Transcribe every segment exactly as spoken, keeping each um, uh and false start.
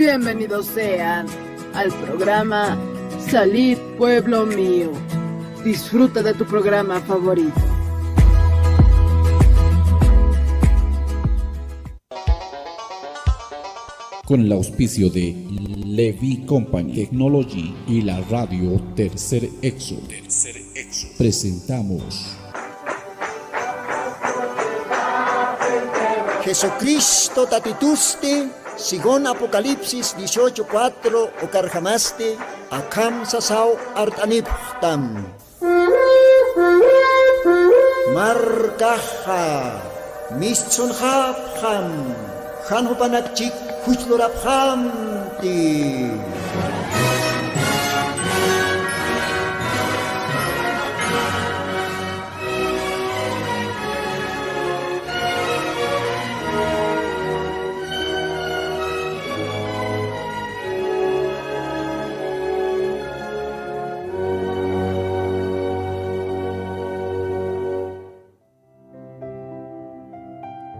Bienvenidos sean al programa Salid, pueblo mío. Disfruta de tu programa favorito. Con el auspicio de Levi Company Technology y la radio Tercer Éxodo, presentamos Jesucristo tatitusti, según Apocalipsis dieciocho cuatro, ukarjamasti akham sasaw art'anipxtam. Markaxa mistsunxapxam, jan jupanak chik juchlurapxamti.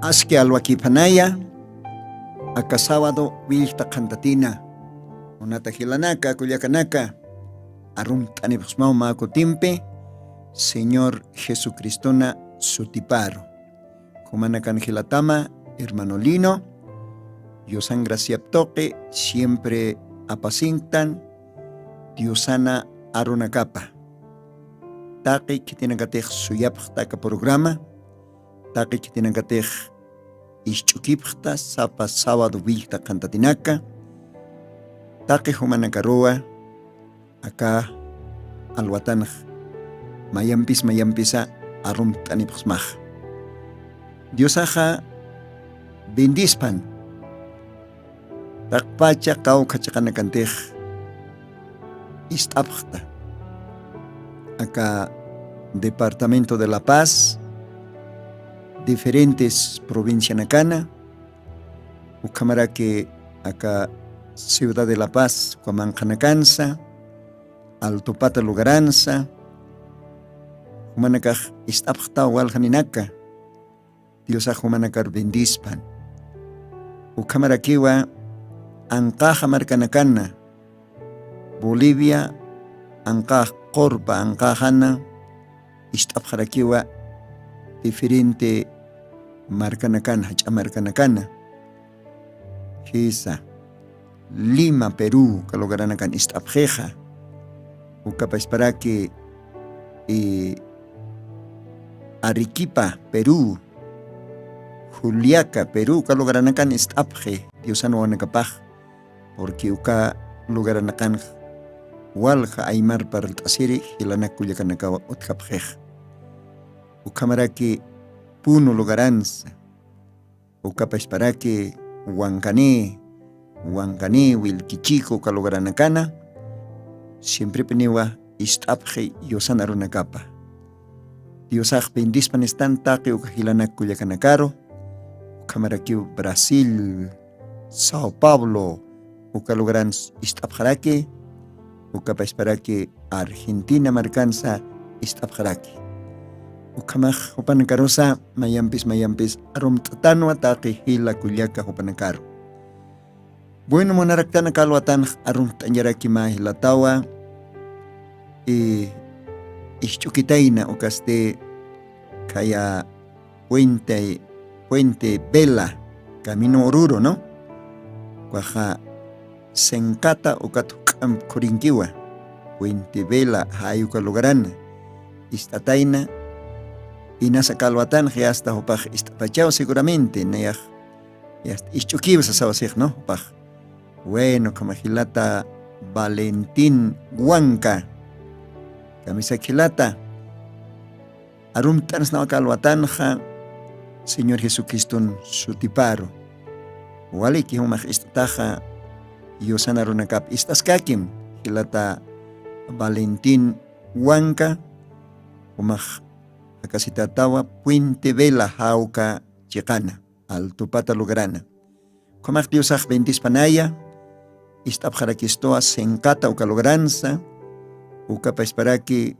Aski alwakiphanaya, aka sábado willta qhantatina. Munata jilanaka, kullakanaka, arumt'anipxsmaw mä kutimpi Señor Jesucristona sutiparu. Jumanakan jilatama, hermano Lino, Diosan graciap tuqi siempre apasinktan Diosana arunakapa. Taqi khitinakatix suyapxta aka programa, taqi khitinakatix isch'ukipxta sapa sábado willta qhantatinaka, taqi jumanakaruwa aka alwatanx mayampis mayampisa arumt'anipxsmax. Diosaxa bendispan. Taqpacha qawqha chiqanakantix ist'apxta. Aka departamento de La Paz, diferentes provincianakana, ukhamaraki aka ciudad de La Paz, uka manqhanakansa, Altupata lugaransa, jumanakax ist'apxtaw waljaninaka. Diosax jumanakar bendispan. Ukhamarakiwa anqaxa markanakana, Bolivia anqax qurpa anqaxana ist'apxarakiwa diferente markanakana, jach'a markanakana. Jisa. Lima, Perú, uka lugaranakan ist'apxixa. Ukapasparaki, eh, Arequipa, Perú, Juliaca, Perú, uka lugaranakan ist'apxi Diosan wawanakapax, porque uka lugaranakan walja aymar parlt'asiri jilanak kullakanakawa utjapxix. Ukhamaraki Puno lugaransa, ukapasparaki Wankani, Wankani, Wilkichiku, uka lugaranakana, siemprepiniwa ist'apxi Diosan arunakapa. Diosax bendispanistan taqi uka jilanak kullakanakaru, ukhamarakiw Brasil, Sao Paulo, uka lugaran ist'apxaraki, ukapasparaki Argentina markansa ist'apxaraki. Ukhamax jupanakarusa mayampis mayampis arumt'atanwa taqi jila kullaka jupanakaru. Bueno, munaraktanaka alwatanx arumt'añaraki mä jilatawa, y isch'ukitayna ukasti khaya Puente, Puente Vela, Camino Oruro, ¿no? Ukaxa Senkata ukat juk'amp khurinkiwa, Puente Vela, jay uka lugarana ist'atayna, inasa kalwatanxi hasta jupax ist'apachaw seguramente, nayax, hasta isch'ukiw sasaw six, ¿no? Jupax. Bueno, ukhama jilata Valentín Huanca. Kamisaki jilata. Arumt'ansnaw aka alwatanxa Señor Jesucriston sutiparu. Waliki jumax ist'ataxa Diosan arunakap ist'askakim, jilata Valentín Huanca, jumax akasitatawa Puente Vela jawka chiqana, Altupata lugarana. Ukhamax Diosax bendispanaya, ist'apxarakistuwa Senkata uka lugaransa, ukapasparaki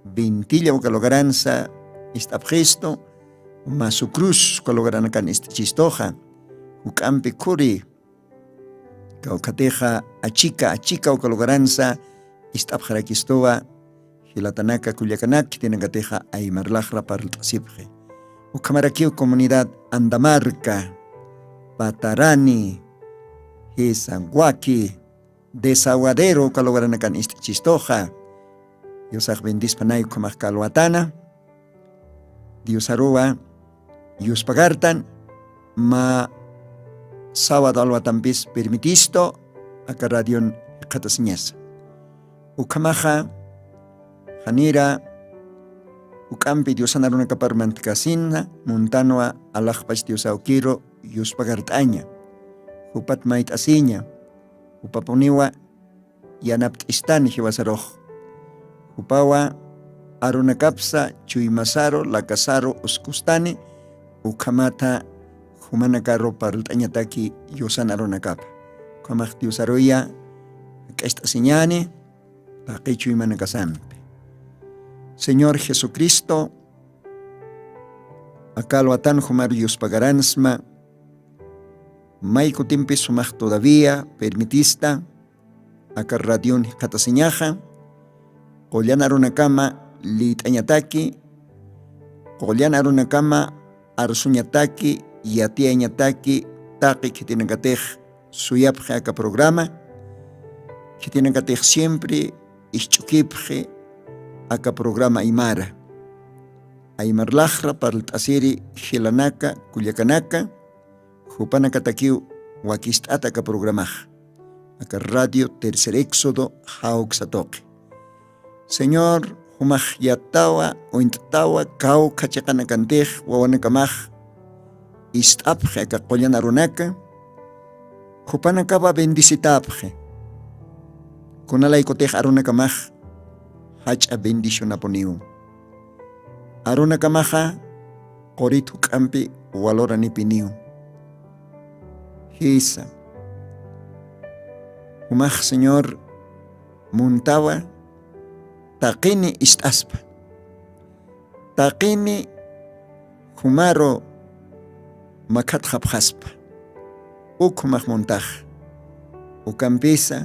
Vintilla uka lugaransa ist'apxistu, Masu Cruz uka lugaranakan ist'achistuxa, juk'ampi khuri, Kawkhatixa achika achika uka lugaransa ist'apxarakistuwa. Jilatanaka kullakanak khitinakatixa aymarlaxra parlt'asipxi. Ukhamarakiw comunidad andamarca, patarani, jisa, waki, desaguadero uka lugaranakan ist'ichistuxa. Diosax bendispanay ukhamax kalwatana. Diosaruwa yuspagartan ma sawadu alwatampis permitistu aka radion jikhatasiñasa. Ukhamaxa janira uk'ampi diosan arunakapar mantkasina muntanwa alaxpach diosawkiru yuspagart'aña. Jupat mayt'asiña jupapuniwa yanapt'istani jiwasarux. Jupawa arunakapsa chuymasaru lakasaru uskustani. Ukhamatha jumanakaru parlt'añataki yusan arunakapa. Ukhamax diosaruya jak'acht'asiñani taqi chuymanakasampi. Señor jesucristo aka alwatan jumaru yuspagaransma. May kutimpis jumax todavía permitista aka radion jikhatasiñaxa. Qullan arunakama lït'añataki qullan arunakama arsuñataki yatiyañataki taqi khitinakatix suyapxi aka programa. Khitinakatix siempre isch'ukipxi aka programa aymara. Aymarlaxra parlt'asiri jilanaka kullakanaka jupanakatakiw wakist'ata aka programax aka radio tercer éxodo jawksa tuqi. Señor, jumax yattawa uñt'tawa kawkha chiqanakantix wawanakamax ist'apxi aka qullan arunaka jupanakawa bendicitapxi. Kunalaykutix arunakamax jach'a bendicionapuniw. Arunakamaxa qurit juk'ampi valoranipiniw. Jisa jumax señor muntawa taqini ist'aspa taqini jumaru makhatxapxaspa. Uk jumax muntax ukampisa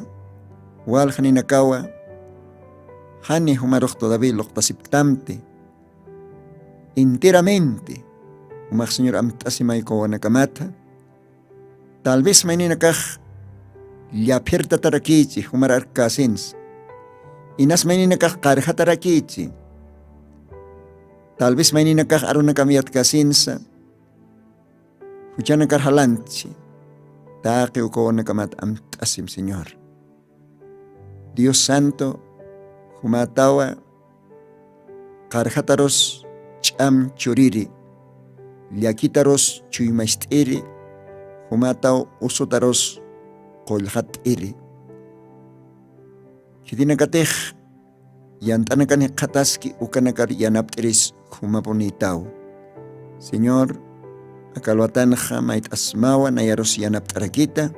walja ninakawa jani jumarux todavía luqtasipktamti enteramente jumax señor amt'asimaykuwanakamata. Tal vez mayninakax llaphirtatarakichi jumar arkasinsa inas mayninakax qarjatarakichi. Tal vez mayninakax arunakam yatkasinsa juchanakar jalanchi taqi ukawanakamat amt'asim señor. Dios santo jumatawa qarjatarus ch'am churiri llakitarus chuymacht'iri jumataw usutarus qullqat'iri. Khitinakatix yant'anakan jikxataski ukanakar yanapt'iris jumapunïtaw. Señor, aka alwatanxa mayt'asmawa nayarus yanapt'arakita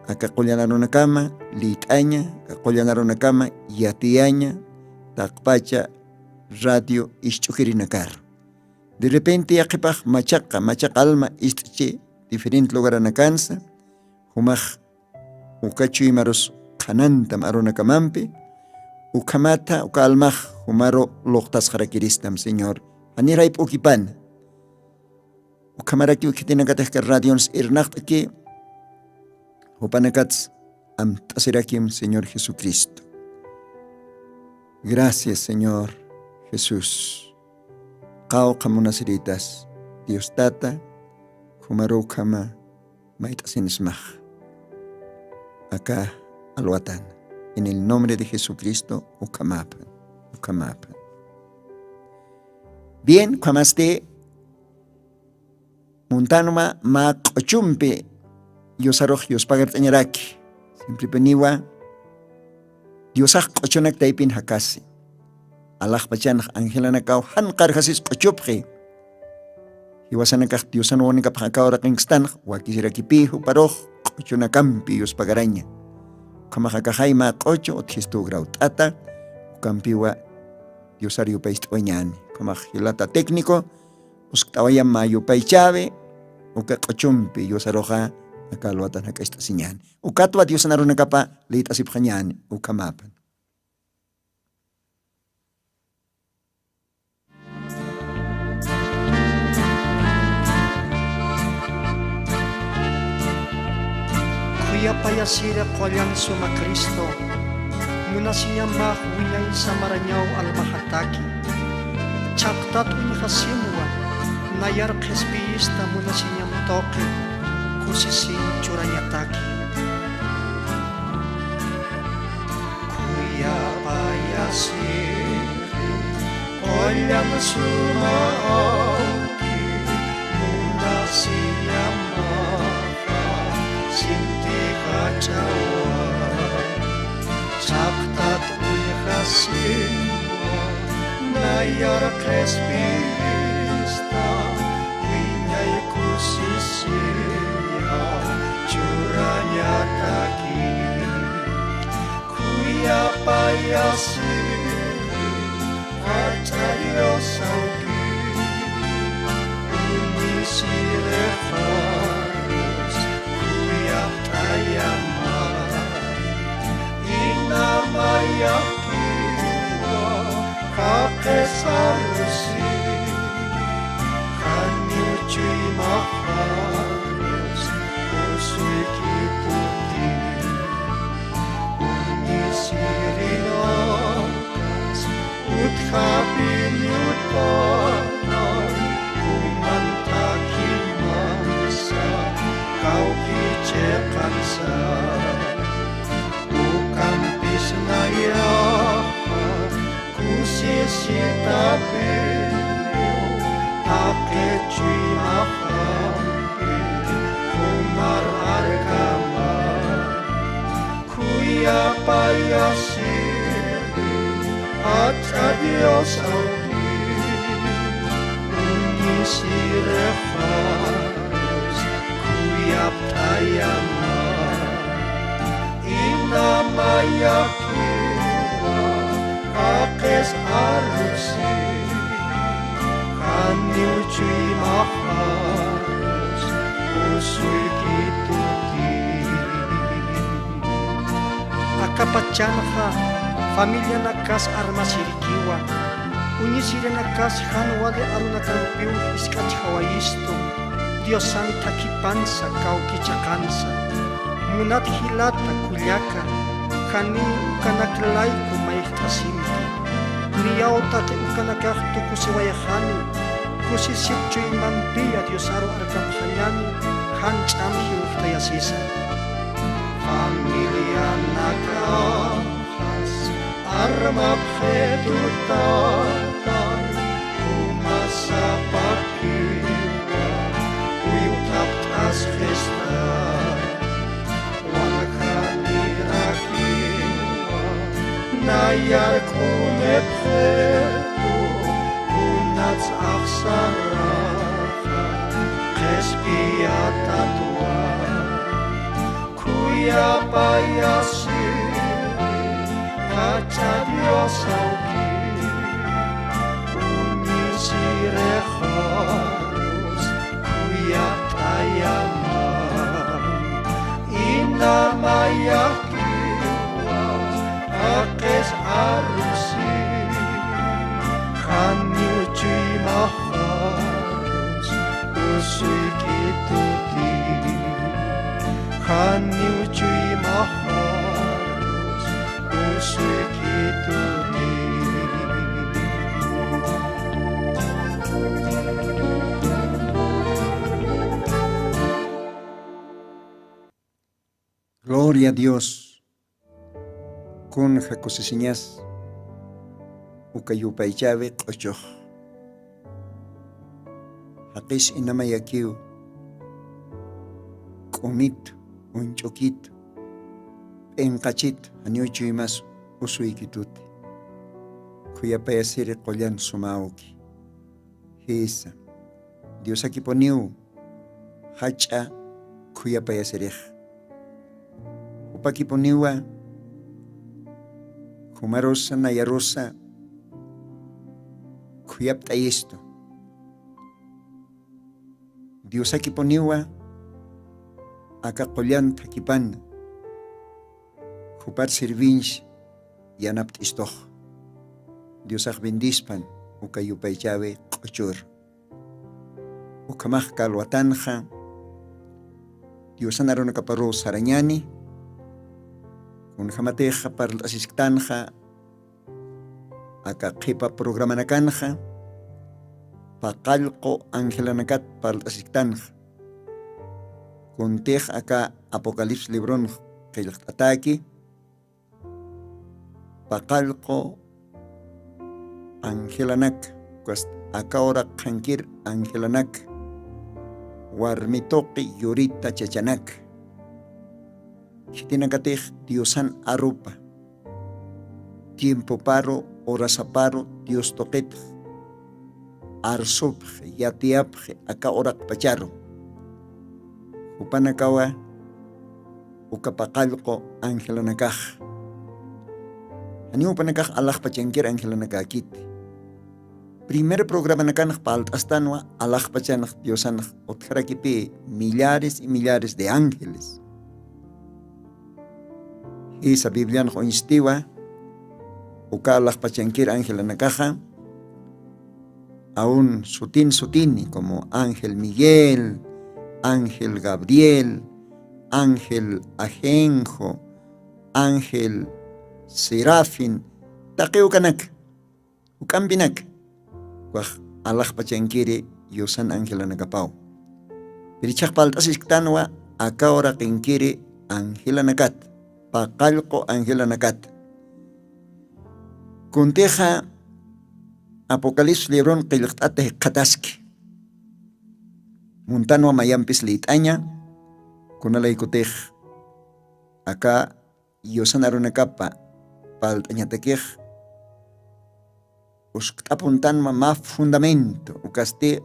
aka qullan arunakama lït'aña aka qullan arunakama yatiyaña taqpacha radio isch'ukirinakar. De repente yaqhipax machaqa machaqa alma ist'ichi diferente lugaranakansa jumax uka chuymarus qhanantam arunakamampi ukhamatha uka almax jumaru luqtasxarakiristam señor. Janir jayp'ukipana ukhamarakiw khitinakatixka radions irnaqt'ki jupanakats amt'asirakim señor jesucristo. Gracias señor jesús. Qawqha munasiritas dios tata jumaru ukhama mayt'asinismax aka alwatan en el nombre de jesucristo ukhamapan ukhamapan. Bien ukhamasti muntanma mä q'uchumpi yusarux yuspagart'añaraki. Simpripiniwa diosax q'uchunak taypin jakasi alaxpachanx angelanakaw jan qarjasis q'uchupxi. Jiwasanakax diosan wawanakapxakaw raqinkistanx wakisirakipï juparux q'uchunakampi yuspagaraña. Ukhamaxakaxay mä q'uchu utjistu grawt'ata ukampiwa diosar yupayst'awañani. Ukhamax jilata técnico uskt'awayam mä yupaychäwi uka q'uchumpi yusaruxa Aka alwatan jak'acht'asiñäni. Ukatwa Diosan arunakapa liyt'asipxañäni ukhamapan. Khuyapayasiri qullan suma Cristo, munasiñamax wiñay samarañaw almaxataki. Chhaqtat uñjasimwa, nayar qhispiyista munasiñam tuqi, kusisiñ churañataki. Khuyapayasiri qullan suma awki, munasiñamaxa sinti jach'awa. Chhaqtat uñjasimwa, nayar qhispiyista, wiñay kusisiña churañataki. Khuyapayasiri jach'a Dios awki, uñisirix arus khuyapt'ayamay. Inamayakiwa jaqis arusi, janiw chuymax arus usuykituti. Uñisirinakas utjapiniw pänay, juman thakhimansa, kawkhi chiqansa. Ukampis nayaxa kusisitapiniw, taqi chuymaxampi jumar arkama. Khuyapayasiri jach'a Dios awki, uñisirix arus khuyapt'ayama. Inamayakiwa jaqis arusi, janiw chuymax arus usuykituti. Aka pachanxa familianakas armasirikiwa, uñisirinakas jan wali arunakampiw jisk'achjawayistu, Diosan thakhipansa, kawki chiqansa. Munat jilata kullaka, janiw ukanak layku mayjt'asimpi. Niyaw taqi ukanakax tukusiwayxani, kusisip chuymampiya Diosaru arkapxañäni, jan ch'am jiwxtayasisa. Familianakaxas armapxitu Tatay, jumasapakiwa uywt'apt'asxista. Waljanirakiwa nayar k'umipxitu, kunats axsaraxa qhispiyatatwa. Khuyapayasiri jach'a Dios awki, uñisirix arus khuyapt'ayama. Inamayakiwa jaqis arusi, janiw chuymax arus usuykituti. Janiw chuymax arus usuykituti. Gloria a Dios. Kunja kusisiñas uka yupaychäwi q'uchux. Jaqis inamayakiw, k'umit, uñch'ukit, p'inqachit, janiw chuymas usuykituti. Khuyapayasiri qullan suma awki. Jisa. Diosakipuniw jach'a khuyapayasirix. Jupakipuniwa jumarusa, nayarusa khuyapt'ayistu. Diosakipuniwa aka qullan thakhipan jupar sirvinch yanapt'istux. Diosax bendispan uka yupaychawi q'uchur. Ukhamax kalwatanxa diosan arunakaparuw sarañani. Kunjamatixa parlt'asisktanxa aka qhipa programanakanxa paqallqu angelanakat parlt'asiktanxa. Kuntix aka apocalipsis libronx qillqt'ataki paqallqu angelanak, ukas aka uraq qhankir angelanak warmi tuqi yurita chachanak. Khitinakatix diosan arupa tiempoparu urasaparu dios tuqitx arsupxi yatiyapxi aka uraqpacharu. Jupanakawa uka paqallqu angelanakax janiw jupanakax alaxpachankir angelanakäkiti. Primer programanakanx palt'astanwa alaxpachanx diosanx utjarakipï millares y millares de ángeles. Jisa biblianx uñstiwa uka alaxpachankir angelanakaxa aun sutin sutini como ángel miguel, ángel gabriel, ángel ajenjo, ángel serafin, taqiwkanak juk'ampinak ukax alaxpachankiri yusan angelanakapaw. Pirichhax palt'asisktanwa aka uraqinkiri angelanakat paqallqu angelanakat. Kuntixa apocalipsis libron qillqt'ata jikxataski. Muntanwa mayampis lït'aña kunalaykutix aka yusan arunakapa palt'añatakix uskt'apuntanma mä fundamento ukasti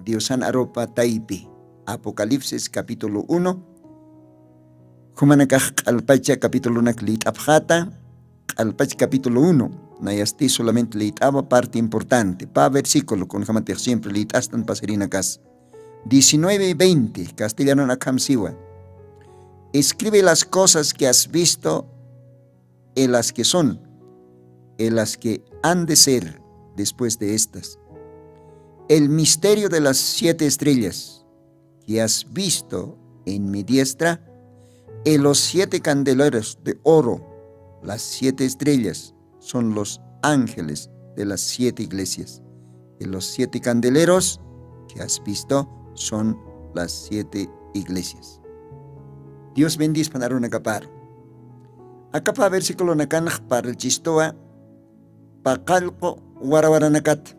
diosan arupa taypi. Apocalipsis capítulo uno jumanakax q'alpacha capítulonak lït'apxata. Q'alpacha capítulo uno nayasti solamente lït'awa parte importante pä versículo kunjamatix siempre lït'astan pasirinakas diecinueve y veinte castellanun akham siwa. Escribe las cosas que has visto y las que son y las que han de ser después de estas. El misterio de las siete estrellas que has visto en mi diestra y los siete candeleros de oro. Las siete estrellas son los ángeles de las siete iglesias y los siete candeleros que has visto son las siete iglesias. Dios bendispan arunakaparu. Akapa versiculonakanx parlchistuwa paqallqu warawaranakat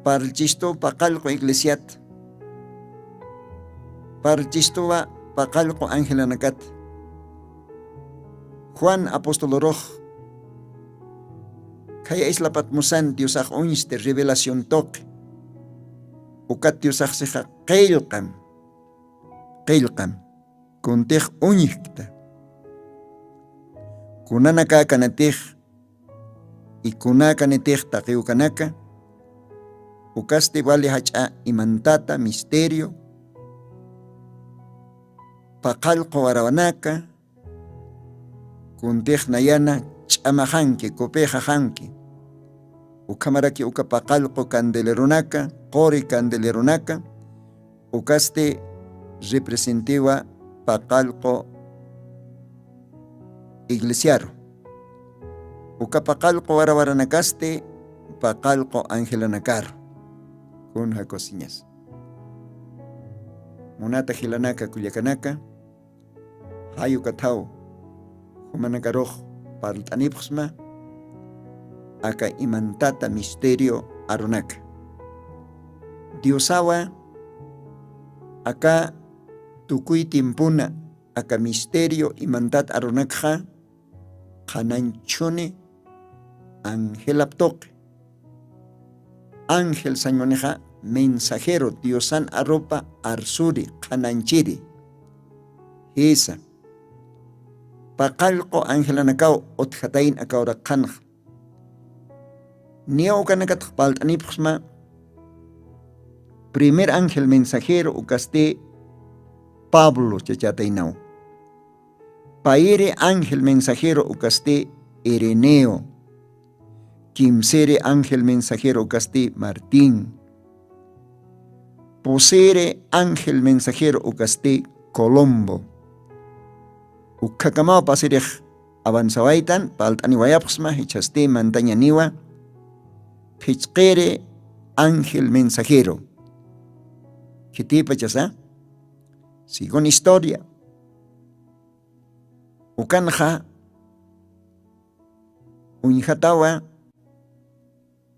parlchistuwa paqallqu iglesiat parlchistuwa paqallqu angelanakat. Juan apostolorux khaya isla patmusan diosax uñsti revelación tuqi ukat diosaxsixa qillqam qillqam kuntix uñjkta kunanakäkanatix y kunäkanitix taqiwkanaka ukasti wali jach'a imantata misterio paqallqu warawanaka kuntix nayana ch'amaxanki kupixaxanki ukhamaraki uka paqallqu candeleronaka quri candeleronaka ukasti representiwa paqallqu iglesiaru uka paqallqu warawaranakasti paqallqu angelanakaru. Kunja cociñas munata jilanaka kullakanaka jay ukathaw jumanakarux parlt'anipxsma aka imantata misterio arunaka diosawa aka tukuy tiempuna aka misterio imantat arunakxa qhananchuni angelap tuqi ángel sañmunixa mensajero diosan arupa arsuri qhananchiri jisa paqallqu angelanakaw utjatayn akawrakxanxa niya ukanakatx palt'anipxsma primer ángel mensajero ukasti Pablo chachataynaw. Payiri ángel mensajero ukasti Ireneo. Kimsiri ángel mensajero ukasti Martín. Pusiri ángel mensajero ukasti Colombo. Ukhakamaw pasirix avanzawaytan palt'aniwayapxsma jichhasti mantañaniwa. Phichqiri ángel mensajero. Khitipachasa según historia ukanxa uñjatawa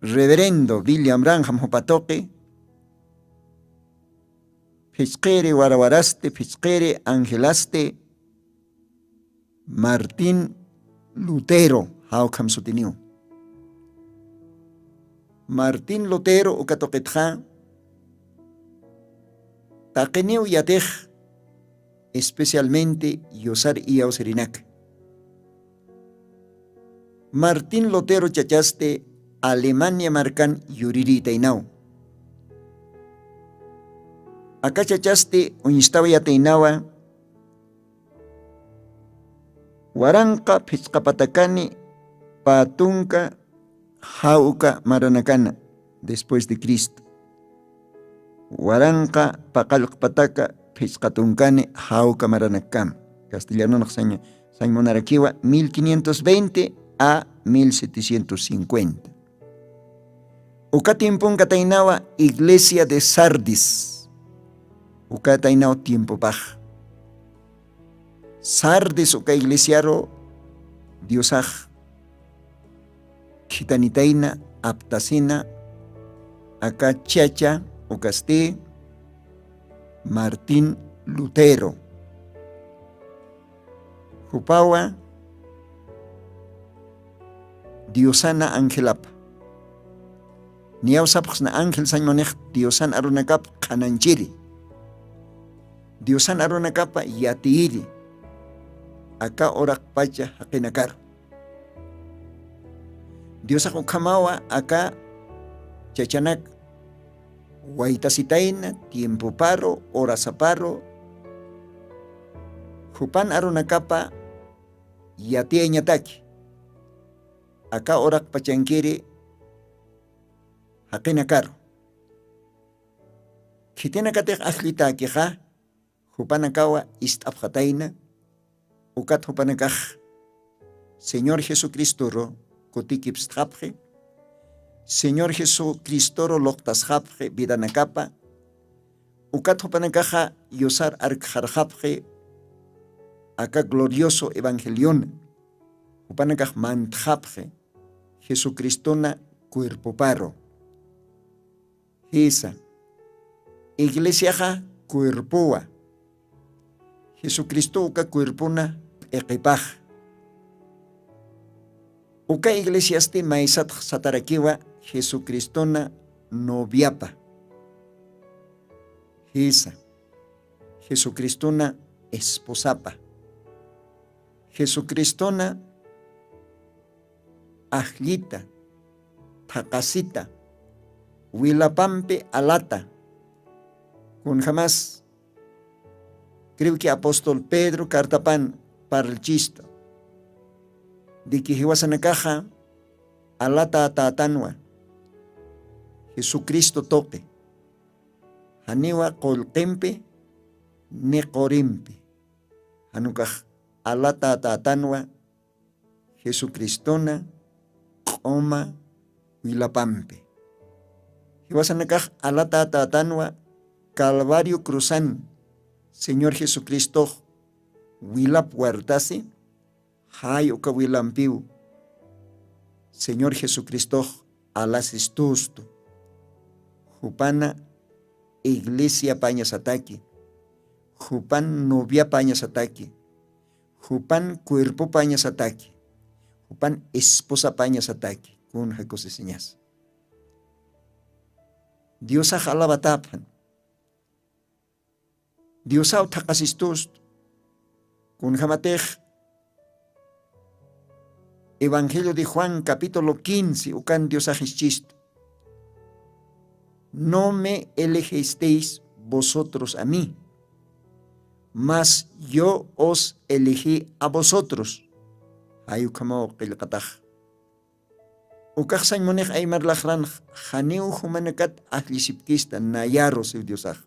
reverendo William Branham jupatuqi. Phichqiri warawarasti phichqiri angelasti Martín Lutero jawkham sutiniw. Martín Lutero ukatuqitxa taqiniw yatix especialmente yusar iyawsirinak. Martín Lutero chachasti Alemania markan yuriritaynaw. Aka chachasti uñstawayataynawa waranqa phichqapatakani patunka jawka maranakana después de Cristo. Waranqa paqallqpataka phichqatunkani jawka maranakama. Castellanunaq sañmunarakiwa mil quinientos veinte a mil setecientos cincuenta. Uka tiempunkataynawa iglesia de Sardis. Ukataynaw tiempopax Sardis uka iglesiaru diosax khitanitayna aptasina aka chacha ukasti Martín Lutero. Jupawa diosana angelapa niyawsapxsna ángel sañmunix diosan arunakapa qhananchiri diosan arunakapa yatiyiri aka uraqpacha jaqinakaru. Diosax ukhamawa aka chachanak waytasitayna tiempoparu urasaparu jupan arunakapa yatiyañataki aka uraqpachankiri jaqinakaru. Khitinakatix ajllitäkixa jupanakawa ist'apxatayna ukat jupanakax señor jesucristoru kutikipstxapxi señor jesucristoru luqtasxapxi vidanakapa. Ukat jupanakaxa yusar arkxarxapxi aka glorioso evangeliona jupanakax mantxapxi jesucristona cuerpoparu. Jisa iglesiaxa cuerpowa jesucristo uka cuerpona p'iqipax. Uka iglesiasti maysatx satarakiwa jesucristona noviapa. Jisa jesucristona esposapa jesucristona ajllita thaqasita wilapampi alata. Kunjamas creo que apóstol pedro cartapan parlchistu de que jiwasanakaxa alata tatanwa jesucristo tuqi janiwa qullqimpi ni qurimpi janukax alata tatanwa jesucristona q'uma wilapampi. Jiwasanakax alata tatanwa calvario cruzan señor jesucristox wilap wartasi jay uka wilampiw señor jesucristox alasistustu jupana iglesia pañasataki jupan novia pañasataki jupan cuerpo pañasataki jupan esposa pañasataki kun jakusisiñas. Diosax alabatapxan diosaw thaqasistust. Kunjamatix evangelio de juan capítulo quince ukan diosax ischist no me elegisteis vosotros a mí. Mas yo os elegí a vosotros. Jayukhamaw qillqatax. Ukaxsañ munix aymarlaxranx janiw jumanakat ajllisipkista nayaru siw diosax.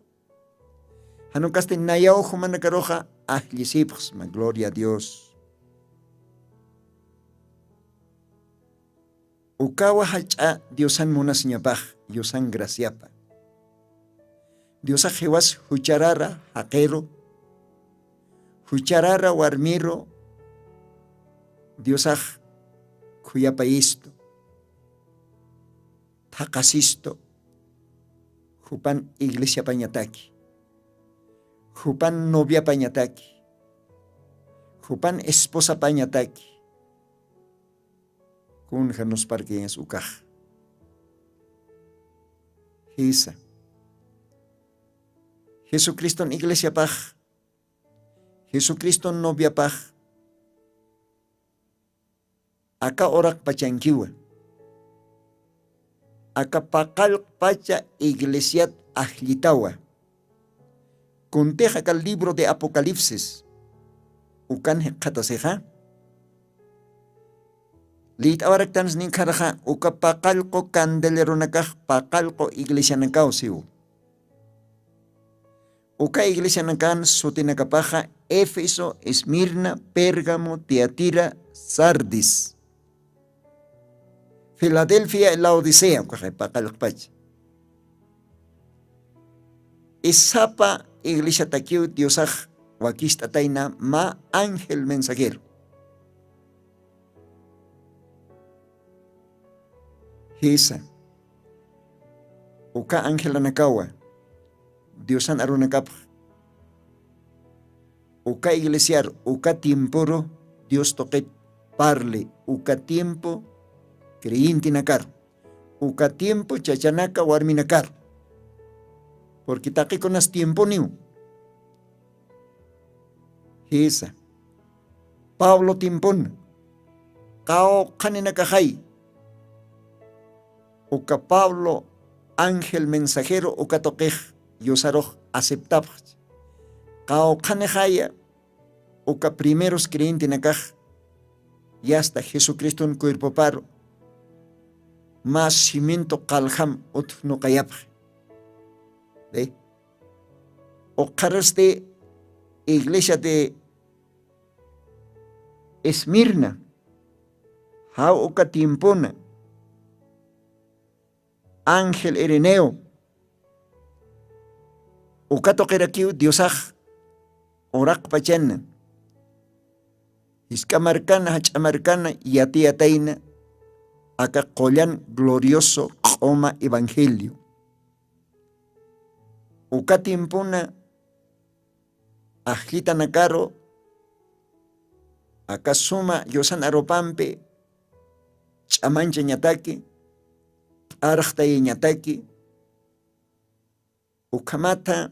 Janukasti nayaw jumanakaruxa ajllisipxsma gloria a dios. Ukawa jach'a diosan munasiñapax yusan graciapa. Diosax jiwas jucharara jaqiru jucharara warmiru diosax khuyapayistu thaqasistu jupan iglesiapañataki jupan noviapañataki jupan esposapañataki. Kunja nusparkañas ukax jisa jesucriston iglesiapax jesucriston noviapax aka uraqpachankiwa aka paqallqpacha iglesiat ajllitawa. Kuntix aka libro de apocalipsis ukan jikxatasixa liyt'awaraktansninkharxa uka paqallqu candeleronakax paqallqu iglesianakaw siw. Uka iglesianakan sutinakapaxa éfeso esmirna pérgamo tiatira sardis filadelfia laodicea ukaxay paqallqpacha. Isapa iglesiatakiw diosax wakist'atayna mä ángel mensajero. Jisa uka angelanakawa diosan arunakapx uka iglesiar uka tiempuru dios tuqit parli uka tiempo creyentenakar uka tiempo chachanaka warminakar. Purqui taqikunas tiempuniw jisa pablo timpuna qawqhaninakaxay uka pablo ángel mensajero uka tuqix yusarux aceptapxchi qawqhanixaya uka primeros creyentenakax yasta jesucriston cuerpoparu mä simintu qaljam utjnuqayapxi. Ukxarasti iglesia de esmirna jaw uka tiempuna ángel ireneo uka tuqirakiw diosax uraqpachana jisk'a markana jach'a markana yatiyatayna aka qullan glorioso q'uma evangelio uka tiempuna ajllitanakaru aka suma yusan arupampi ch'amanchañataki p'arxtayañataki ukhamatha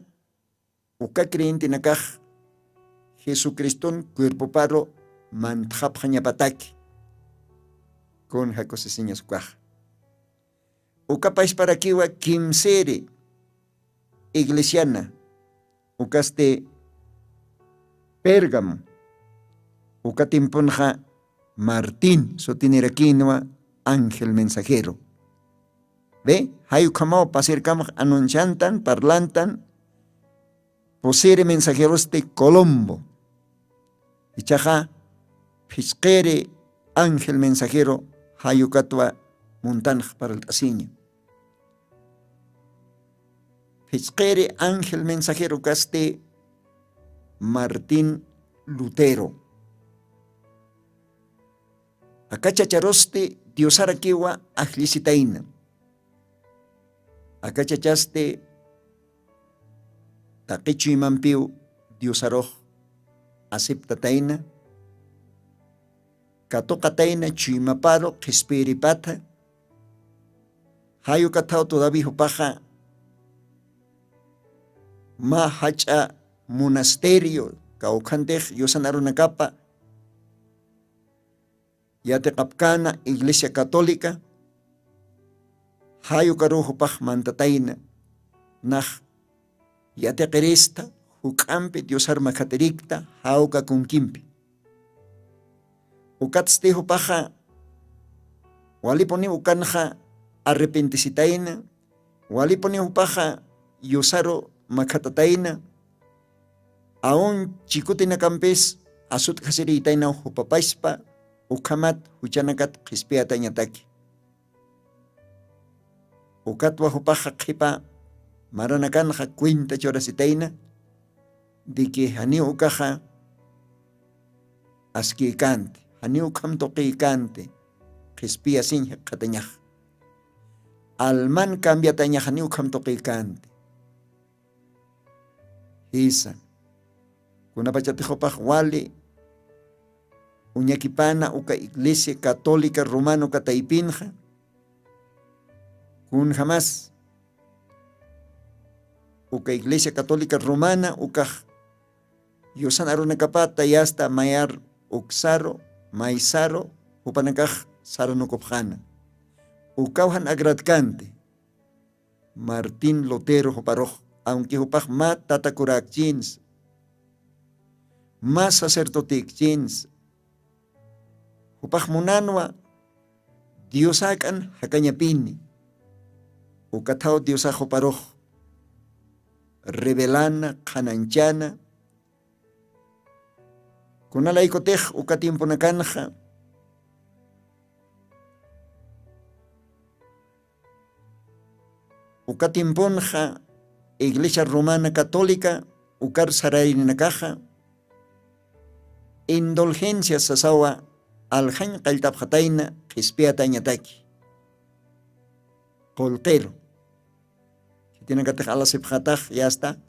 uka creyentenakax jesucriston cuerpoparu mantxapxañapataki. Kun jakusisiñas ukax uka pachparakiwa kimsiri iglesiana ukasti pérgamo uka timpunxa martín sutinirakïnwa ángel mensajero. Be jay ukhamaw pasirkamax anunciantan parlantan pusiri mensajerosti colombo ichaxa phichqiri ángel mensajero jay ukatwa muntanx parlt'asiña. Phichqiri ángel mensajero kasti martín lutero aka chacharusti diosarakiwa ajllisitayna aka chachasti taqi chuymampiw diosarux aceptatayna katuqatayna chuymaparu qhispiyiripatha. Jay ukathaw todavía jupaxa mä jach'a monasterio kawkhantix yusan arunakapa yatiqapkäna iglesia católica jay ukaruw jupax mantatayna nax yatiqirista juk'ampi diosar makhatirikta jawka kunkimpi. Ukatsti jupaxa walipuni ukanxa arrepentisitayna, walipuni jupaxa yusaru makhatatayna, aun chikutinakampis asutkhasiriytaynaw jupapaspa ukhamat juchanakat qhispiyatañataki. Ukatwa jupaxa qhipa maranakanxa cuenta churasitayna de que janiw ukaxa askïkänti, janiw ukham tuqïkänti qhispiyasiñ jikxatañaxa, alman cambiatañaxa janiw ukham tuqïkänti. Jisa, kunapachatix jupax wali uñakipana uka iglesia católica romano uka taypinxa, kunjamas uka iglesia católica romana ukax yusan arunakapata yasta mayar uksaru maysaru jupanakax saranukupxana. Ukaw jan agradkänti martín lutero juparux, aunque jupax mä tatakuräkchins mä sacerdotïkchins jupax munanwa diosäk'an jakañapini. Ukathaw diosax juparux revelana qhananchana kunalaykutix uka tiemponakanxa uka tiemponxa iglesia romana católica ukar sararinakaxa indulgencia sasawa aljañ qalltapxatayna qhispiyatañataki. Qullqiru khitinakatix alasipxatax yasta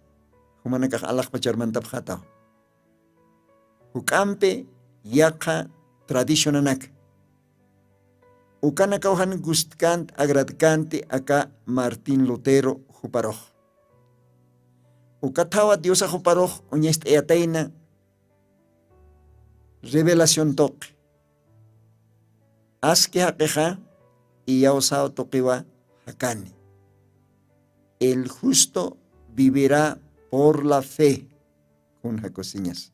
jumanakax alaxpacharmantapxataw juk'ampi yaqha tradicionanaka ukanakaw jan gustkänti agradkänti aka martín lutero juparux. Ukathawa diosax juparux uñast'ayatayna revelación tuqi aski jaqixa iyawsaw tuqiwa jakani. El justo vivirä por la fe. Kun jakusiñas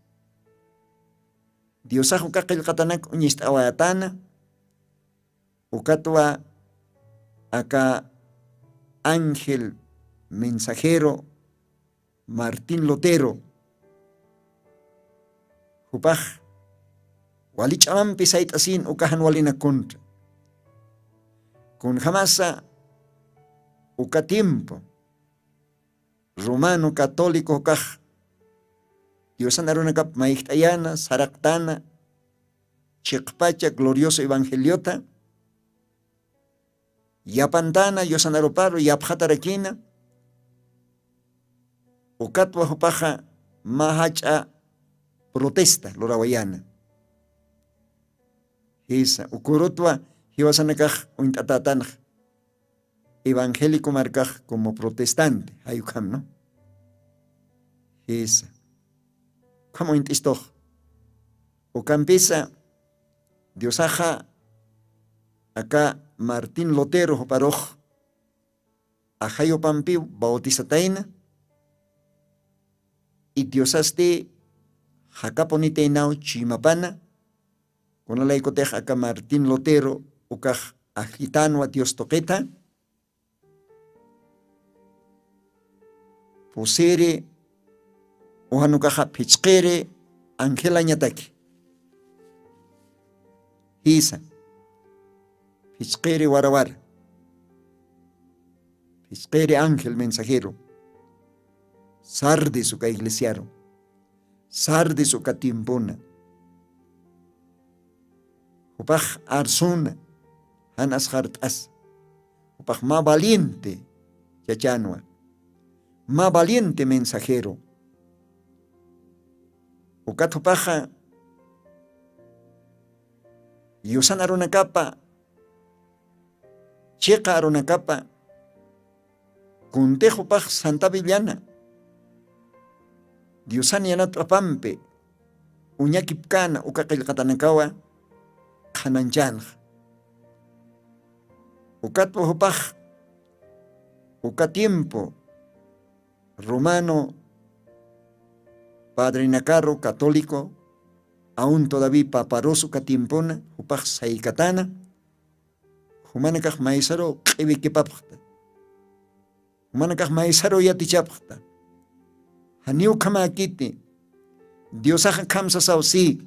diosax uka qillqatanak uñist'awayatana. Ukatwa aka ángel mensajero martín lutero jupax wali ch'amampi sayt'asin uka jan walinak kuntra. Kunjamasa uka tiempo romano católico jukax diosan arunakap mayjt'ayana saraqtana chiqpacha glorioso evangeliota yapantana yusan aruparu yapxatarakina. Ukatwa jupaxa mä jach'a protesta lurawayana. Jisa ukurutwa jiwasanakax uñt'atätanxa evangélico markax como protestante jayukhamnu. Jisa ukham uñt'istux ukampisa diosaxa aka martín lutero juparux ajayupampiw bautizatayna. Idiosasti jakapunitaynaw chuymapana kunalaykutix aka martín lutero ukax ajllitanwa dios tuqita. Pusiri ujanukaxa phichqiri angelañataki. Jisa phichqiri warawara phichqiri ángel mensajero sardis uka iglesiaru sardis uka tiempona jupax arsuna jan asxart'asa jupax mä valiente chachanwa mä valiente mensajero. Ukat jupaxa yusan arunakapa chiqa arunakapa kuntix jupax santa villana diosan yanat'apampi uñakipkäna uka qillqatanakawa qhanañchänxa. Ukatwa jupax uka tiempo romano padrinakaru católico, aun todaví paparusu katimpuna jupax saykatana, jumanakax maysaru q'iwikipapxta, jumanakax maysaru yatichapxta. Janiw khamäkiti. Diosaxa khamsasaw si,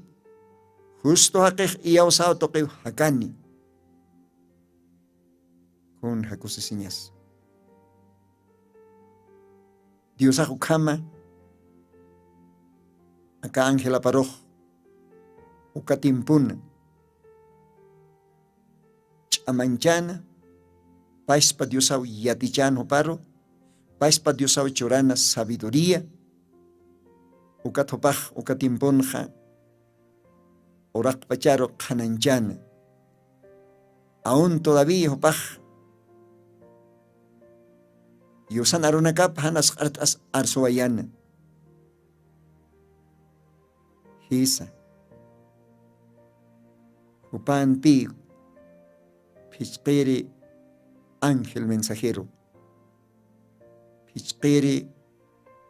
justo jaqix iyawsaw tuqiw jakani. Kun jakusisiñas. Diosax ukhama aka angelaparux uka timpuna ch'amanchana, paspa diosaw yatichana juparu, paspa diosaw churana sabiduría. Ukat jupax uka timpunxa uraqpacharu qhananchana. Aun todavía jupax yusan arunakap janas q'art'as arsuwayana. Jisa, jupanpi phichqiri ángel mensajero, phichqiri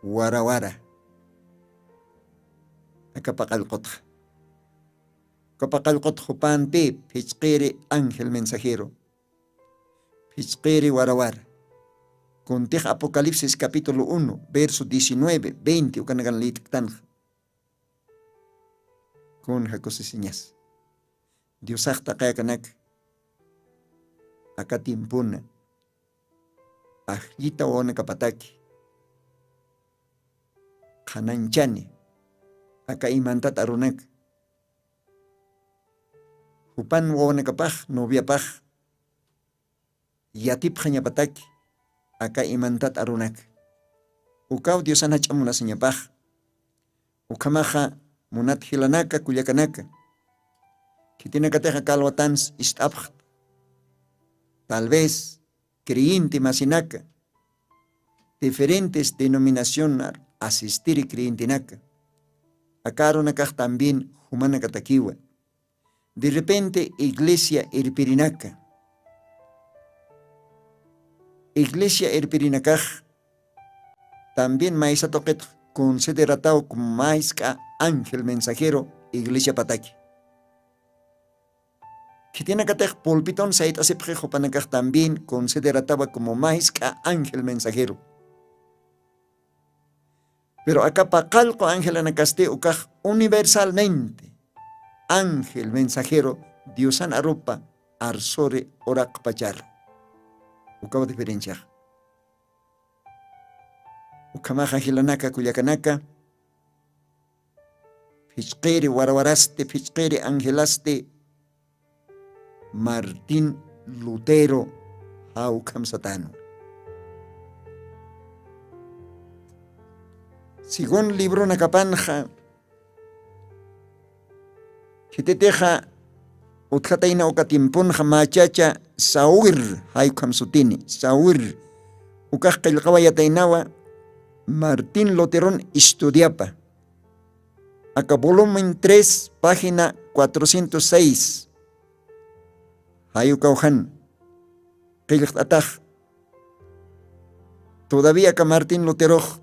warawara. Akapa qallqutxa, akapa qallqutxa jupanpi phichqiri ángel mensajero, phichqiri warawara. Kuntix apocalipsis capítulo uno verso diecinueve, veinte ukanakan lïtktanxa. Kun jakusisiñas. Diosax taqi akanak aka timpuna ajllita wawanakapataki qhananchani aka imantat arunak jupan wawanakapax noviapax yatipxañapataki aka imantat arunak. Ukaw diosan jach'a munasiñapax. Ukhamaxa munat jilanaka kullakanaka, khitinakatixa kalwatans ist'apxta. Tal vez creyente masinaka, diferentes denominacionar asistiri creyentenaka, aka arunakax también jumanakatakiwa. De repente iglesia irpirinaka, iglesia irpirinakax también maysa tuqit considerataw como mask'a ángel mensajero iglesiapataki. Khitinakatix pulpitun sayt'asipxi jupanakax también consideratawa como mask'a ángel mensajero. Pero aka paqallqu angelanakasti ukax universalmente ángel mensajero diosan arupa arsuri uraqpacharu. Ukaw diferenciax. Ukhamaxa jilanaka kullakanaka, phichqiri warawarasti phichqiri angelasti martín lutero jawkham satanu. Según libronakapanxa khititixa utjatayna uka timpunxa machacha sawir jaykham sutini sawir. Ukax qillqawayataynawa martín luteron estudiapa aka volumen tres página cuatrocientos seis. Jayukaw jan qillqt'atax todavía aka martín luterox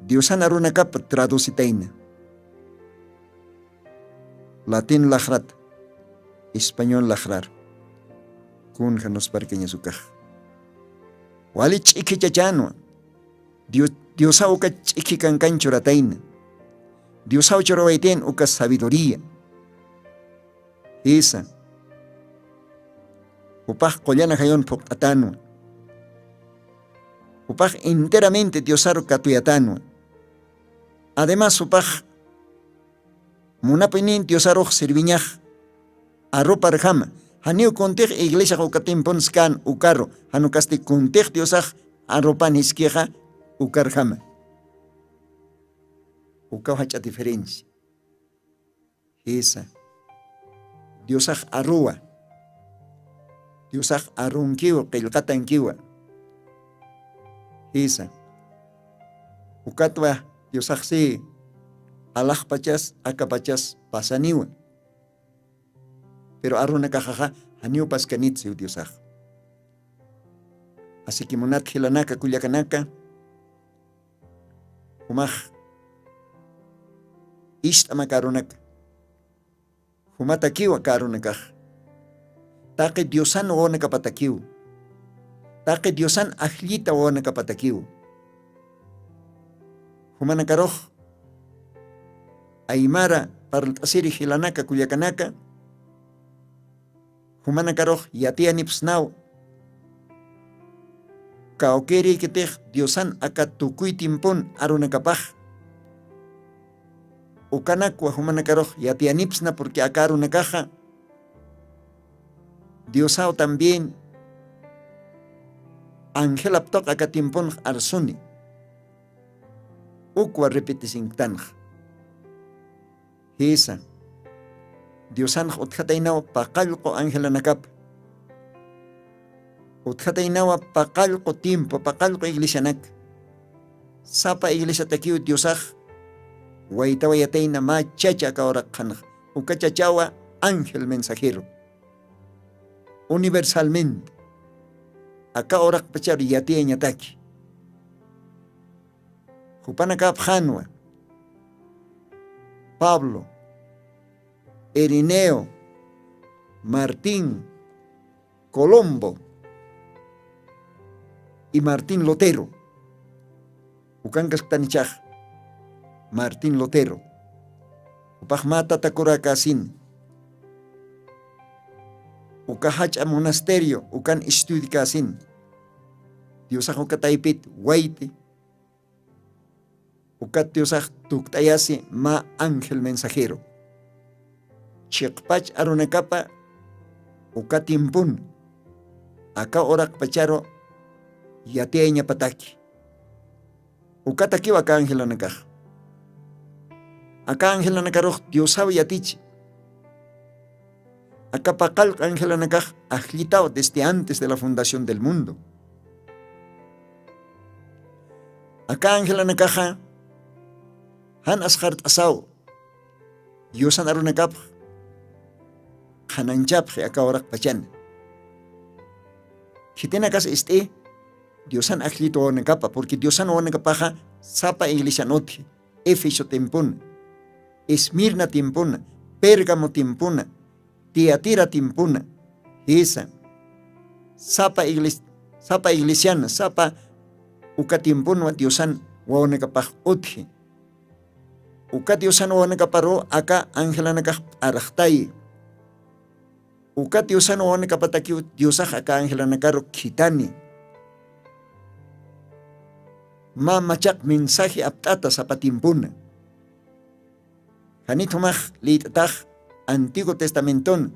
diosan arunakap traducitayna latín laxrat español laxrar. Kun janusparkañasukax wali ch'ikhichachanwa. Diosaw uka ch'ikhikankan churatayna. Diosaw churawaytayn uka sabiduría. Jisa, jupax qullana jayun phuqt'atanwa. Jupax enteramente diosaru katuyatanwa. Además jupax munapinin diosarux serviñax aruparjama. Janiw kuntix iglesiax uka timpunskän ukaru janukasti kuntix diosax arupan jiskixa ukarjama. Ukaw jach'a diferencia. Jisa, diosax aruwa. Diosax arunkiwa qillqatankiwa. Jisa, ukatwa diosaxsi alaxpachas akapachas pasaniwa. Pero arunakaxaxa janiw paskanit siw diosax. Asiki munat jilanaka kullakanaka, jumax ist'ama karunaka. Jumatakiwa karunakax taqi diosan wawanakapatakiw, taqi diosan ajllita wawanakapatakiw. Jumanakarux aymara parlt'asiri jilanaka kullakanaka, jumanakarux yatiyanipsnaw kawkirïkitix diosan aka tukuy timpun arunakapax. Ukanakwa jumanakarux yatiyanipsna purki aka arunakaxa diosaw también angelaptuq aka timpunx arsuni. Ukwa repetisinktanx jisa diosanx utjataynaw paqallqu angelanakapa. Utjataynawa paqallqu tiempo paqallqu iglesianak sapa iglesiatakiw diosax waytawayatayna mä chacha aka uraqxanx. Uka chachawa ángel mensajero universalmente aka uraqpachar yatiyañataki. Jupanakapxanwa pablo, irineo, martín, colombo, y martín lotero. Ukankasktan ichax martín lotero upax mä tatakuräkäsin. Uka jach'a monasterio ukan istudikasin. Diosax uka taypit wayti ukat diosax tukt'ayasi mä ángel mensajero chiqpach arunakapa uka timpun aka uraqpacharu yatiyañapataki. Ukatakiw aka angelanakax aka angelanakarux diosaw yatichi. Aka paqallq angelanakax ajllitaw desde antes de la fundación del mundo. Aka angelanakaxa jan asqart'asaw yusan arunakapx qhananchapxi aka uraqpachana. Khitinakas ist'i diosan ajllit wawanakapa purki diosan wawanakapaxa sapa iglesian utji, efeso timpuna, esmirna timpuna, pérgamo timpuna, tiatira timpuna, jisa sapa iglesiana sapa uka timpunwa diosan wawanakapax utji. Uka diosan wawanakaparu aka angelanakax p'araxtayi. Uka diosan wawanakapatakiw diosax aka angelanakaru khitani. Mä machaq mensaje apt'ata sapa timpuna. Janithumax lït'atax antiguo testamenton,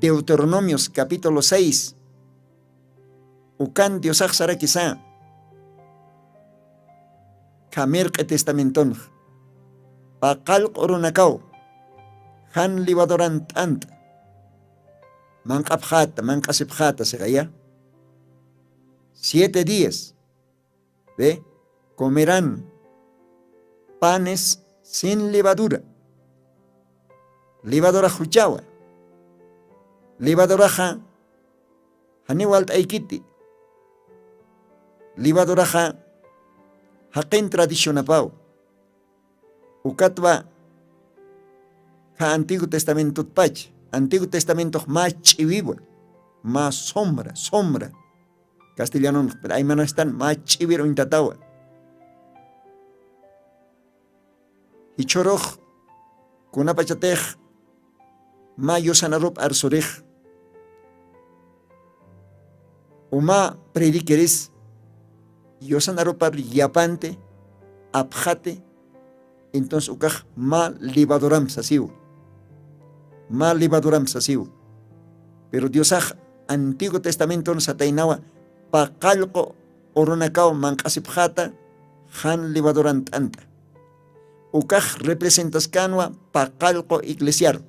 deuteronomios capítulo seis. Ukan diosax sarakisa khamirq'i testamentonx paqallq'u runakaw jan livaduran t'ant'a manq'apxata manq'asipxata siqaya. Siete días ve comerán panes sin levadura. Levadurax juchawa. Levaduraxa janiw walt'aykiti. Levaduraxa jaqin tradicionapaw. Ukatwa ja antigu testamentotpach antigu testamentox mä ch'iwiwa. Mä sombra sombra castellanonx pero aymanastan mä ch'iwir uñtatawa. Jichhurux kunapachatix mä yusan arup arsurix uma prediqueris yusan arupar yapanti apxati. Entonces ukax mä levaduramp sasiw. Mä levaduramp sasiw. Pero diosax antigu testamenton sataynawa paqallqu urunakaw manq'asipxata jan levaduran t'ant'a. Ukax representaskänwa paqallqu iglesiaru.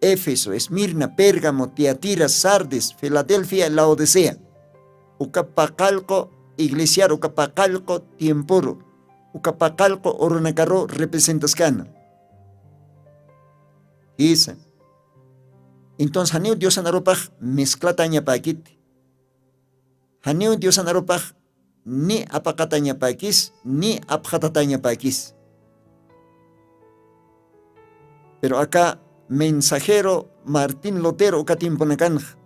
Éfeso, esmirna, pérgamo, tiatira, sardis, filadelfia, laodicea. Uka paqallqu iglesiaru uka paqallqu tiempuru uka paqallqu urunakaru representaskänwa. Jisa. Entonces janiw diosan arupax mezclatañapäkiti. Janiw diosan arupax ni apaqatañapäkis ni apxatatañapäkis. Pero aka mensajero Martín Lutero uka tiemponakanxa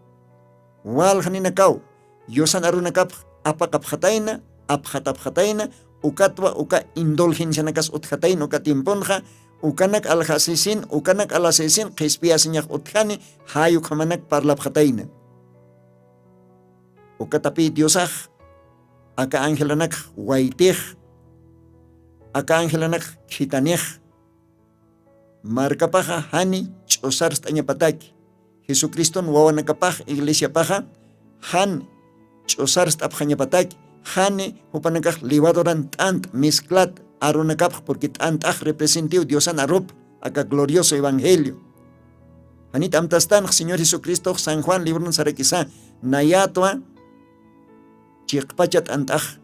walxninakaw yusan arunakapx apaqapxatayna, apxatapxatayna, ukatwa uka indulgencianakas utjatayna uka tiemponxa, ukanak aljasisin ukanak alasisin qhispiyasiñax utjani, jayukhamanak parlapxatayna. Ukatapi diosax aka angelanakx waytix, aka angelanakx khitanix markapaxa jani ch'usarst'añapataki, jesucriston wawanakapax iglesiapaxa jan ch'usarst'apxañapataki, jani jupanakax levaduran t'ant mezclat arunakapx purqui t'ant'ax representiw diosan arup aka glorioso evangelio. Janit amtastanx señor jesucristox san juan libron sarakisa, nayatwa chiqpacha t'ant'ax,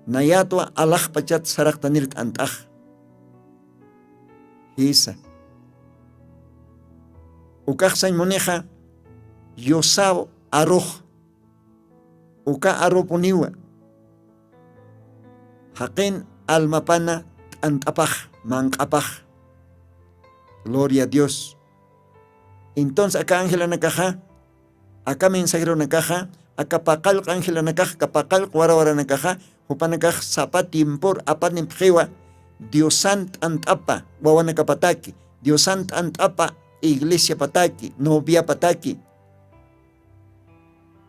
nayatwa alaxpachat saraqtanir t'ant'ax. Jisa. Ukaxsañ munixa yusaw arux, uka arupuniwa jaqin almapana t'ant'apax, manq'apax. Gloria a dios. Entonces aka angelanakaxa, aka mensajeronakaxa, aka paqallq angelanakax aka paqallq warawaranakaxa, jupanakax sapa tiempor apanipxiwa diosan t'ant'apa wawanakapataki, diosan t'ant'apa iglesiapataki noviapataki.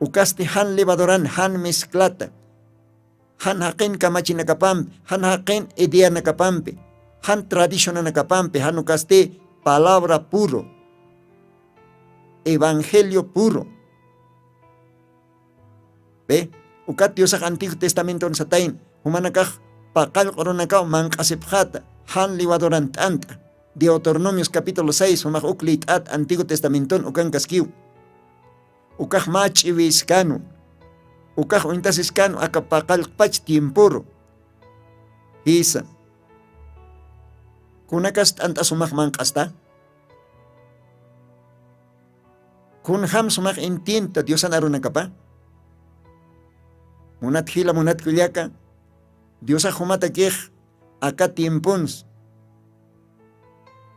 Ukasti jan levaduran jan mezclata, jan jaqin kamachinakapampi, jan jaqin ideanakapampi, jan tradicionanakapampi jan ukasti palabra puro, evangelio puro. Be, ukat diosax antiguo testamenton satayn jumanakax paqallq'urunakaw manq'asipxata jan levaduran t'ant'a. Deuteronomios capítulo seis jumax uk lït'at antiguo testamenton ukankaskiw. Ukax mä ch'iwiskanu, ukax uñtasiskanu aka paqallqpach tiempuru. Jisa. Kunakas t'ant'a sumax manq'asta? Kunjam sumax entienta diosan arunakapa? Munat jila munat kullaka, diosax jumatakix aka tiemponsa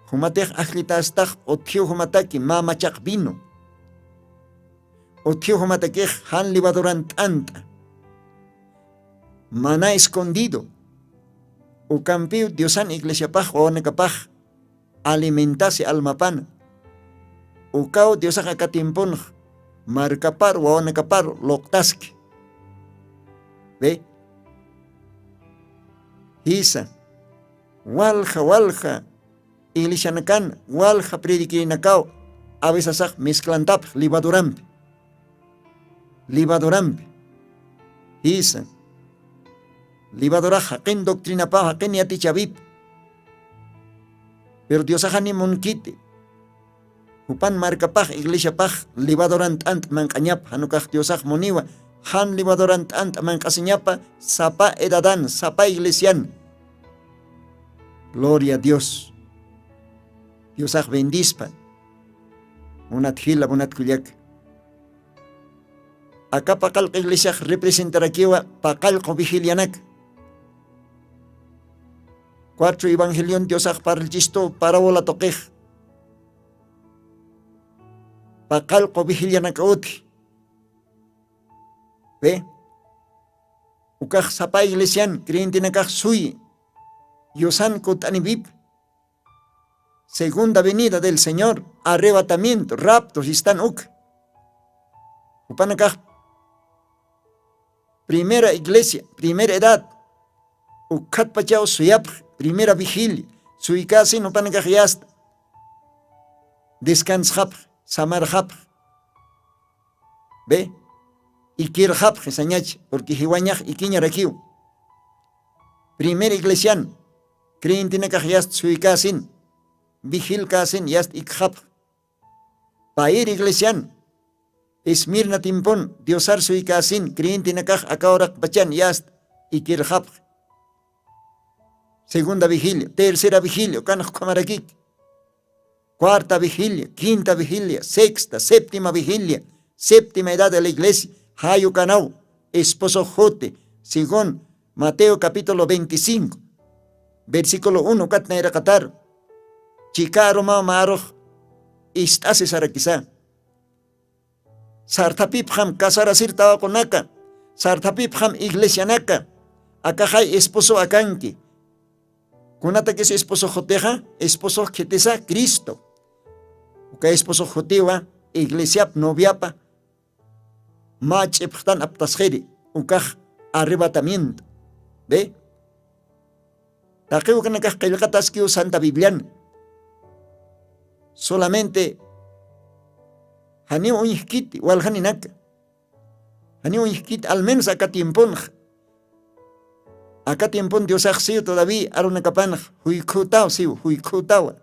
jumatix ajllitastax utjiw jumataki mä machaq vino, utjiw jumatakix jan levaduran t'ant'a, mana escondido. Ukampiw diosan iglesiapax wawanakapax alimentasi almapana. Ukaw diosax aka tiemponx markapar wawanakapar luqtaski. Be, jisa. Walja walja iglesianakan walja predikirinakaw avisasax mezclantapx levadurampi. Levadurampi. Jisa. Levadurax jaqin doctrinapaw jaqin yatichawip. Pero diosaxani munkiti jupan markapax iglesiapax levaduran t'ant'a manq'añapa janukax diosax muniwa jan levaduran t'ant'a manq'asiñapa sapa edadan sapa iglesian. Gloria a dios. Diosax bendispa. Munat jila munat kullaka, aka paqallqu iglesiax representarakiwa paqallqu vigilianaka. Cuatro evangelion diosax parlchistu parabola tuqix paqallqu vigilianaka uti. Be, ukax sapa iglesian creyentenakax suyi yusan kut'aniwip. Segunda venida del señor, arrebatamiento rapto sistan uka. Jupanakax primera iglesia primera edad, ukhatpachaw suyapx primera vigilia. Suykasin jupanakax yasta descansxapx, samarxapx. Be, ikirxapx isañachi purqui jiwañax ikiñarakiw. Primer iglesian creyentenakax yasta suykasin, vigilkasin yasta ikxapx. Payir iglesian esmirna timpun diosar suykasin creyentenakax akawraqpachan yasta ikirxapx. Segunda vigilia, tercera vigilia ukanakhumarakiki. Cuarta vigilia, quinta vigilia, sexta séptima vigilia, séptima edad de la iglesia. Jayukanaw esposo jute según mateo capítulo veinticinco versículo uno katnayraqatar. chika arumaw mä arux ist'asisarakisa. Sarthapipxam casarasir tawaqunaka, sarthapipxam iglesianaka, akaxay esposow akanki. Kunatakis esposox jutixa? Esposox khitisa Cristo. Uka esposox jutiwa iglesiap noviapa mä ch'ipxtan aptasxiri, ukax arrebatamiento. Ve, taqiw ukanakax qillqataskiw santa biblian. Solamente janiw uñjkiti waljaninaka. Janiw uñjkiti al menos aka tiemponxa. Aka tiempon diosax siw todavía arunakapanxa juykhutaw siw juykhutawa.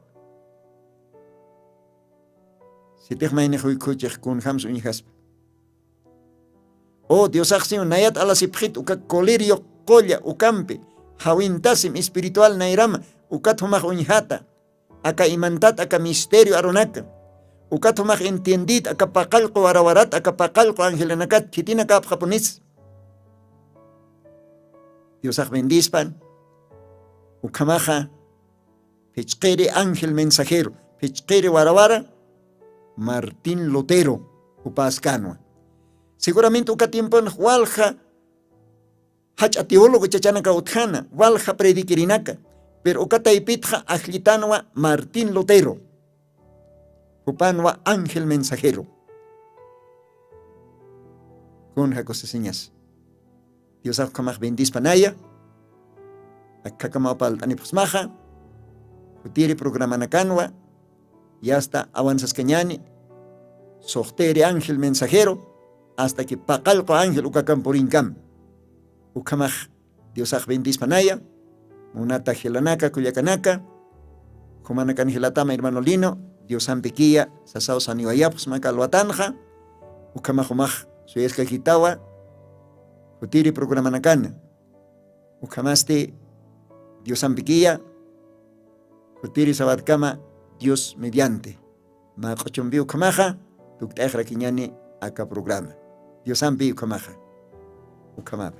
Sitix maynix juykhuchix kunjams uñjaspa. O diosax siw nayat alasipxit uka colirio qulla ukampi jawintasim espiritual nayrama. Ukat jumax uñjata aka imantat aka misterio arunaka. Ukat jumax entiendit aka paqallqu warawarat aka paqallqu angelanakat khitinakapxapunis. Diosax bendispan. Ukhamaxa phichqiri ángel mensajero, phichqiri warawara martín lutero jupas kanwa. Seguramente uka tiempon walja jach'a teólogo chachanaka utjana walja prediquirinaka. Pero uka taypitxa ajllitanwa martín lutero, jupanwa ángel mensajero. Kun jakusisiñas diosax ukhamax bendispanaya. Akhakamaw palt'anipxsmaxa jutiri programanakanwa. Yasta awansaskañani suxtiri ángel mensajero, asta ki paqallqu ángel ukakan purinkam. Ukhamax diosax bendispanaya. Munata jilanaka kullakanaka, jumanakan jilatama hermano lino, diosampikiya sasaw saniwayapxsmaka alwatanxa. Ukhamax jumax suyaskakitawa jutiri programanakana. Ukhamasti diosampikiya jutiri sawatkama dios mediante. Mä q'uchumpi ukhamaxa tukt'ayxrakiñani aka programa. Diosampi ukhamaxa ukhamapa.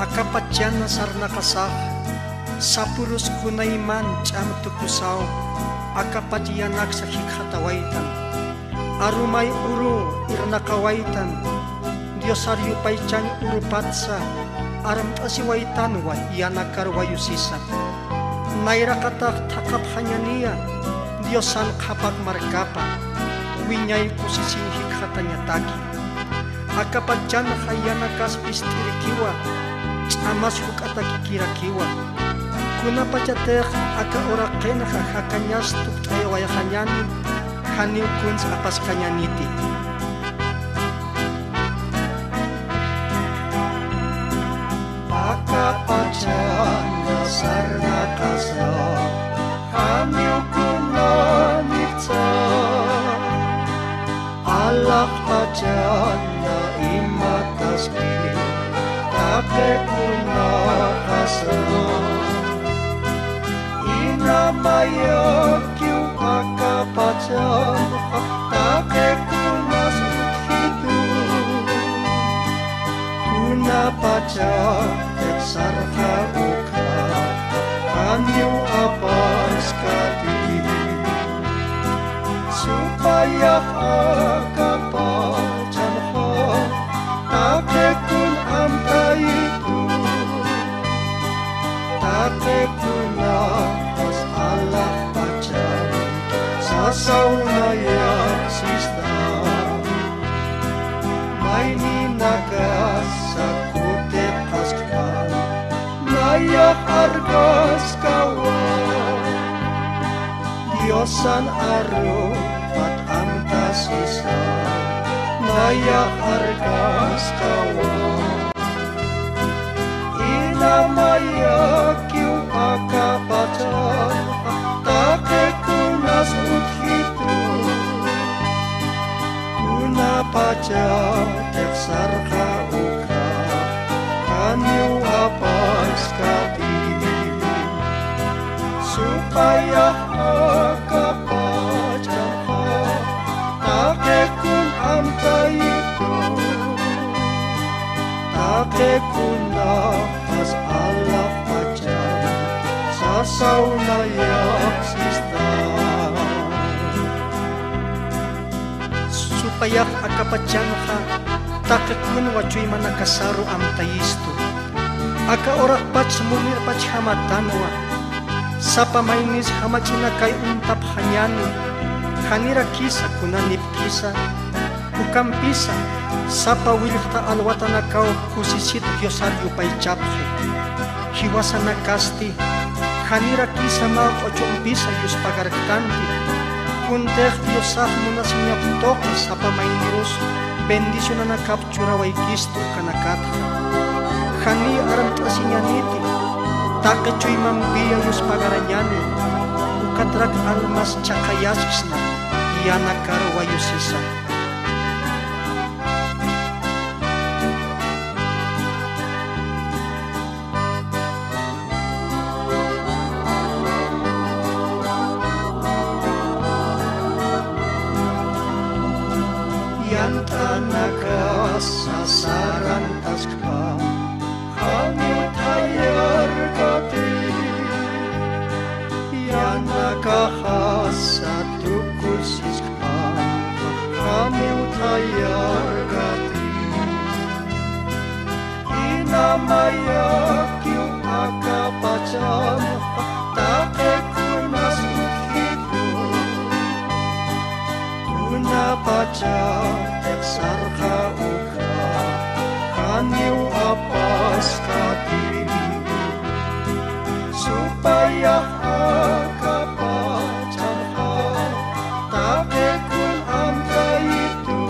Akapachana sarnaqasax sapurus kunayman ch'am tukusaw akapach yanaksa jikxatawaytan. Arumay uru irnaqawaytan diosar yupaychañ urupatsa armt'asiwaytanwa yanakar wayusisa. Nayraqatax thaqhapxañaniya diosan qhapak markapa wiñay kusisiñ jikxatañataki. Akapachanxa yanakas pist'irikiwa ch'amas juk'atakikirakiwa. Kunapachatix aka uraqinxa jakañas tukt'ayawayxañani janiw kuns apaskañaniti. Akapachana sarnaqasa janiw kunanitsa. Alaxpachana imataski taqikunaqasa. Inamayakiw akapachanxa taqikunas utjitu. Kunapachatix sarxa ukxa janiw apaskati. Supayax akapachanxa taqikun amtayitu. Taqikunaxas alaxpachan sasaw nayaxsista. Mayninakasa kutiqaskpan nayax arkaskawa. Diosan arupat amtasisa nayax arkaskawa. Inamayakiw akapachanxa taqikunas utjitu. Kunapachatix sarxa ukxa janiw apaskati. Supayax akapachanxa taqikun amtayitu. Taqi kunapxas alaxpachan sasaw nayax sistan. Supayax akapachanxa taqi kunwa chuymanakasaru amtayistu. Aka uraqpach munirpachjamatanwa. Sapa maynis jamach'inakay uñtapxañani. Janirakisa kunanipkisa. Ukampisa, sapa willqta alwatanakaw kusisit Diosar yupaychapxi. Jiwasanakasti, janirakisa mä q'uchumpisa yuspagarktanti. Kuntix Diosax munasiñap tuqi sapa maynirus bendicionanakap churawaykistu ukanakatxa. Janiy armt'asiñaniti, taqi chuymampiya yuspagarañani, ukatrak almas chhaqhayasksna. Yanakar wayusisa. Yant'anakasa sarantaskpa, janiw thayarkati. Yanakaxasa tukusiskpa, janiw thayarkati. Inamayakiw akapachanxa, taqi kunas utjitu. Kunapachatix sarxa ukxa, janiw apaskati. Supayax akapachanxa, taqi kun amtayitu.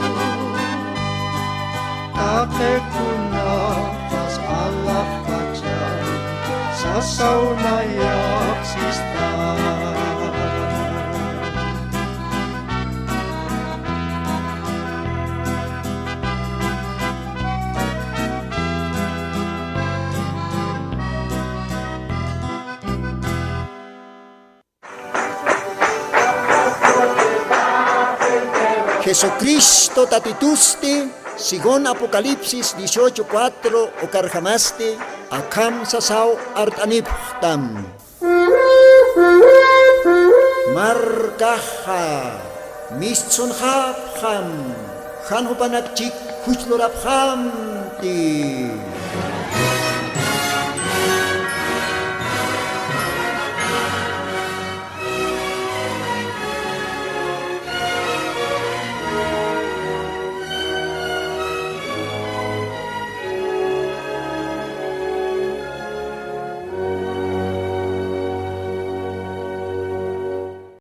Taqi kunapxas alaxpachan sasaw nayax sistan. Jesucristo Tatitusti, según Apocalipsis dieciocho cuatro, ukarjamasti akham sasaw art'anipxtam. Markaxa mistsunxapxam, jan jupanakchik juch lurapxamti.